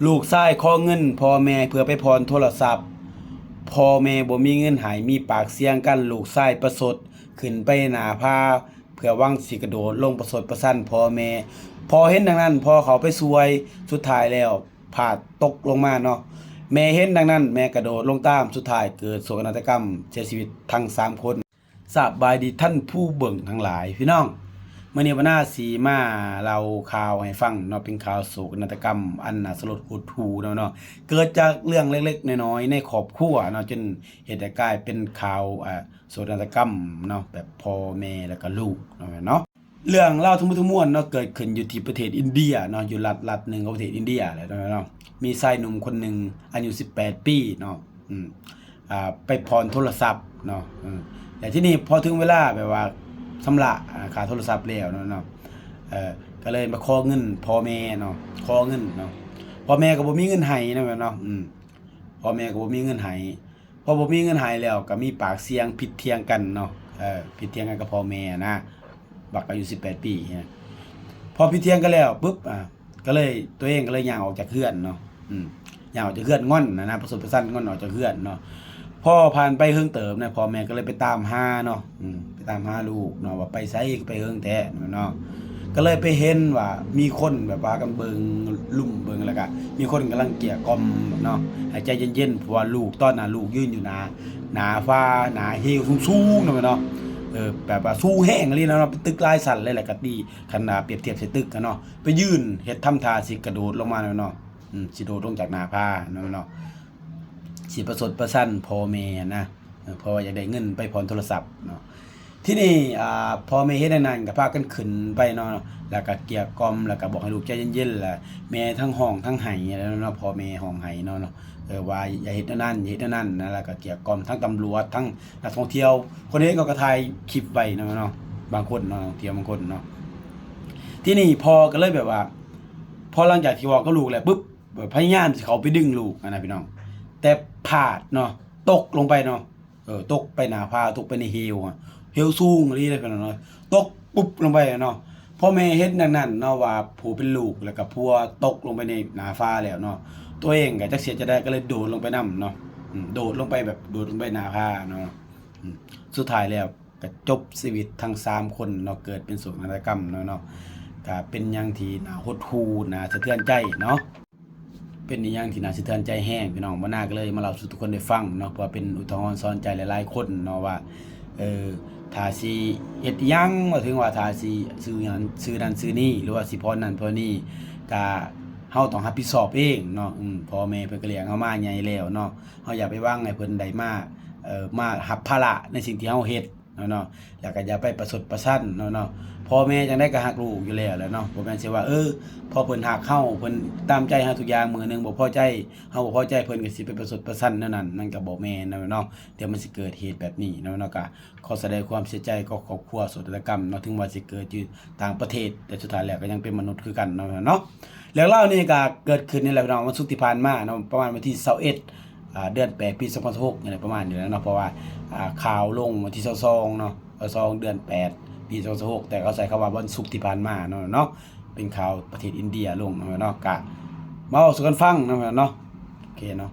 ລູກຊາຍຂໍເງິນພໍ່ແມ່ເພື່ອໄປຜ່ອນໂທລະສັບ. ພໍ່ແມ່ບໍ່ມີເງິນໃຫ້, ມີປາກສຽງກັນ, ລູກຊາຍປະຊົດຂຶ້ນໄປໜ້າຜາ ເພື່ອຫວັງຊິກະໂດດລົງປະຊົດປະຊັນພໍ່ແມ່. ພໍ່ເຫັນດັ່ງນັ້ນ, ພໍ່ເຂົ້າໄປຊ່ວຍ, ສຸດທ້າຍແລ້ວພາດຕົກລົງມາເນາະ. ແມ່ເຫັນດັ່ງນັ້ນ, ແມ່ກະໂດດລົງຕາມ, ສຸດທ້າຍເກີດໂສກະນາດຕະກຳ ເສຍຊີວິດທັງສາມຄົນ. ສະບາຍດີທ່ານຜູ້ເບິ່ງທັງຫຼາຍ, ພີ່ນ້ອງ, ມື້ນີ້ບັນນາຊິມາເລົ່າຂ່າວໃຫ້ຟັງເນາະ, ເປັນຂ່າວໂສກະນາດຕະກຳອັນໜ້າສະຫຼົດຫົດຫູ່ເນາະ, ເນາະ, ເກີດຈາກເລື່ອງເລັກໆນ້ອຍໆໃນຄອບຄົວເນາະ, ຈົນເຮັດໃຫ້ກາຍເປັນຂ່າວ ອ່າ ໂສກະນາດຕະກຳເນາະ, ແບບພໍ່ແມ່ແລ້ວກໍລູກເນາະ, ເນາະ. ເລື່ອງລາວທັງໝົດທັງມວນເນາະ ເກີດຂຶ້ນຢູ່ທີ່ປະເທດອິນເດຍເນາະ, ຢູ່ລັດ ລັດໜຶ່ງຂອງປະເທດອິນເດຍແຫຼະເນາະ, ເນາະ. ມີຊາຍໜຸ່ມຄົນໜຶ່ງອາຍຸສິບແປດປີເນາະ, ອືມ ອ່າ ໄປຜ່ອນໂທລະສັບເນາະ, ເອີ ແລ້ວທີນີ້ພໍເຖິງເວລາແບບວ່າຊຳລະ ອ່າ ຄ່າໂທລະສັບແລ້ວເນາະ, ເນາະ, ເອີ ກໍເລີຍມາຂໍເງິນພໍ່ແມ່ເນາະ, ຂໍເງິນເນາະ. ພໍ່ແມ່ກໍບໍ່ມີເງິນໃຫ້ນະ, ແມ່ນເນາະ, ອືມ ພໍ່ແມ່ກໍບໍ່ມີເງິນໃຫ້. ພໍບໍ່ມີເງິນໃຫ້ແລ້ວ ກໍມີປາກສຽງຜິດຖຽງກັນເນາະ, ເອີ ຜິດຖຽງກັນກັບພໍ່ແມ່ນະ, ບັກອາຍຸສິບແປດປີນະ. ພໍຜິດຖຽງກັນແລ້ວປຶບ ອ່າ ກໍເລີຍ ຕົວເອງກໍເລີຍຍ່າງອອກຈາກເຮືອນເນາະ, ອືມ ຍ່າງອອກຈາກເຮືອນ ງອນນະນະ, ປະຊົດປະຊັນ ງອນອອກຈາກເຮືອນເນາະ. ພໍຜ່ານໄປເຫິງເຕີບນະ, ພໍ່ແມ່ກໍເລີຍໄປຕາມຫາເນາະ, ອືມ ໄປຕາມຫາລູກເນາະ, ວ່າໄປໃສ ໄປເຫິງແທ້ເນາະ. ກໍເລີຍໄປເຫັນວ່າມີຄົນແບບວ່າກັນເບິ່ງ ລຸມເບິ່ງ, ແລ້ວກໍມີຄົນກຳລັງເກຍກ່ອມເນາະ ໃຫ້ໃຈເຢັນໆ, ເພາະວ່າລູກ ຕອນນັ້ນລູກຢືນຢູ່ໜ້າ ໜ້າຜາ ໜ້າເຫວສູງໆເນາະ, ເນາະ, ເອີ ແບບວ່າສູງແຮງອີ່ຫຼີເນາະ, ເປັນຕຶກຫຼາຍຊັ້ນເລີຍ, ແລ້ວກໍຕີ ຄັນວ່າປຽບທຽບໃສ່ຕຶກຫັ້ນເນາະ, ໄປຢືນເຮັດທຳທ່າຊິກະໂດດລົງມາເນາະ, ເນາະ, ອືມ ຊິໂດດລົງຈາກໜ້າຜາເນາະ, ເນາະ, ຊິປະຊົດປະຊັນພໍ່ແມ່ນະ, ເອີ ເພາະວ່າຢາກໄດ້ເງິນໄປຜ່ອນໂທລະສັບເນາະ. ທີນີ້ ອ່າ ພໍ່ແມ່ເຫັນອັນນັ້ນກໍພາກັນຂຶ້ນໄປເນາະ, ແລ້ວກໍເກຍກ່ອມ ແລ້ວກໍບອກໃຫ້ລູກໃຈເຢັນໆ, ແລ້ວແມ່ທັງຮ້ອງທັງໄຫ້ເນາະ, ພໍ່ແມ່ຮ້ອງໄຫ້ເນາະ, ເນາະ, ເອີ ວ່າຢ່າເຮັດແນວນັ້ນ ຢ່າເຮັດແນວນັ້ນນະ, ແລ້ວກໍເກຍກ່ອມ ທັງຕຳຫຼວດ ທັງນັກທ່ອງທ່ຽວ ຄົນເຫັນເຂົາກໍຖ່າຍຄລິບໄວ້ເນາະ, ເນາະ, ບາງຄົນເນາະ, ທ່ອງທ່ຽວບາງຄົນເນາະ. ທີນີ້ພໍ່ກໍເລີຍແບບວ່າ ພໍຫຼັງຈາກທີ່ເວົ້າກັບລູກແລ້ວປຶບ ພະຍາຍາມຊິເຂົ້າໄປດຶງລູກຫັ້ນນະ ພີ່ນ້ອງ, ແຕ່ພາດເນາະ, ຕົກລົງໄປເນາະ, ເອີ ຕົກໄປໜ້າຜາ ຕົກໄປໃນເຫວ ເຫວສູງອີ່ຫຼີເດ້ພີ່ນ້ອງເນາະ, ຕົກປຸບລົງໄປເນາະ. ພໍ່ແມ່ເຫັນດັ່ງນັ້ນເນາະ ວ່າຜູ້ເປັນລູກ ແລ້ວກໍຜົວຕົກລົງໄປໃນໜ້າຜາແລ້ວເນາະ, ຕົວເອງກໍຈັກເຮັດຈັ່ງໃດ ກໍເລີຍໂດດລົງໄປນຳເນາະ, ອືມ ໂດດລົງໄປແບບ ໂດດລົງໄປໜ້າຜາເນາະ, ອືມ ສຸດທ້າຍແລ້ວ ກະຈົບຊີວິດທັງສາມຄົນເນາະ, ເກີດເປັນໂສກະນາດຕະກຳເນາະ, ເນາະ, ກະເປັນຫຍັງທີ່ໜ້າຫົດຫູ່ ໜ້າສະເທືອນໃຈເນາະ, ເປັນອີ່ຫຍັງທີ່ໜ້າສະເທືອນໃຈແຮງ ພີ່ນ້ອງ. ບັນນາກໍເລີຍມາເລົ່າສູ່ທຸກຄົນໄດ້ຟັງເນາະ, ເພື່ອເປັນອຸທາຫອນສອນໃຈຫຼາຍໆຄົນເນາະ ວ່າ ເອີ ຖ້າຊິເຮັດອີ່ຫຍັງ ວ່າເຖິງວ່າຖ້າຊິຊື້ຫຍັງ ຊື້ນັ້ນຊື້ນີ້ ຫຼືວ່າຊິຜ່ອນນັ້ນຜ່ອນນີ້ ກະເຮົາຕ້ອງຮັບຜິດຊອບເອງເນາະ, ອືມ ພໍ່ແມ່ເພິ່ນກໍລ້ຽງເຮົາມາໃຫຍ່ແລ້ວເນາະ, ເຮົາຢ່າໄປຫວັງໃຫ້ເພິ່ນໄດ້ມາ ເອີ ມາຮັບພາລະໃນສິ່ງທີ່ເຮົາເຮັດ ເນາະ ເນາະ, ແລ້ວກໍຢ່າໄປປະຊົດປະຊັນເນາະ ເນາະ. ພໍ່ແມ່ຈັ່ງໃດກໍຮັກລູກຢູ່ແລ້ວແຫຼະເນາະ, ບໍ່ແມ່ນຊິວ່າ ເອີ ພໍເພິ່ນຮັກເຮົາ ເພິ່ນຕາມໃຈເຮົາທຸກຢ່າງ, ມື້ໜຶ່ງບໍ່ພໍໃຈ ເຮົາບໍ່ພໍໃຈ ເພິ່ນກໍຊິໄປປະຊົດປະຊັນແນວນັ້ນ, ມັນກໍບໍ່ແມ່ນເນາະ, ເນາະ. ດຽວມັນຊິເກີດເຫດແບບນີ້ເນາະ, ເນາະ. ກໍຂໍສະແດງຄວາມເສຍໃຈກັບຄອບຄົວໂສກະນາດຕະກຳເນາະ, ເຖິງວ່າຊິເກີດຢູ່ຕ່າງປະເທດ ແຕ່ສຸດທ້າຍແລ້ວກໍຍັງເປັນມະນຸດຄືກັນເນາະ, ເນາະ. ເລື່ອງລາວນີ້ກໍເກີດຂຶ້ນນີ້ແຫຼະ ພີ່ນ້ອງ, ວັນສຸກທີ່ຜ່ານມາເນາະ, ປະມານວັນທີຊາວເອັດ ອ່າ ເດືອນແປດ ປີສອງພັນຊາວຫົກນີ້ແຫຼະ ປະມານນີ້ແຫຼະເນາະ, ເພາະວ່າ ອ່າ ຂ່າວລົງວັນທີຊາວສອງເນາະ, ຊາວສອງ ເດືອນແປດ ປີສອງພັນຊາວຫົກ, ແຕ່ເຂົາໃຊ້ຄຳວ່າວັນສຸກທີ່ຜ່ານມາເນາະ, ເນາະ, ເປັນຂ່າວປະເທດອິນເດຍລົງເນາະ, ເນາະ. ກະມາເວົ້າສູ່ກັນຟັງເນາະ, ເນາະ, ໂອເຄເນາະ.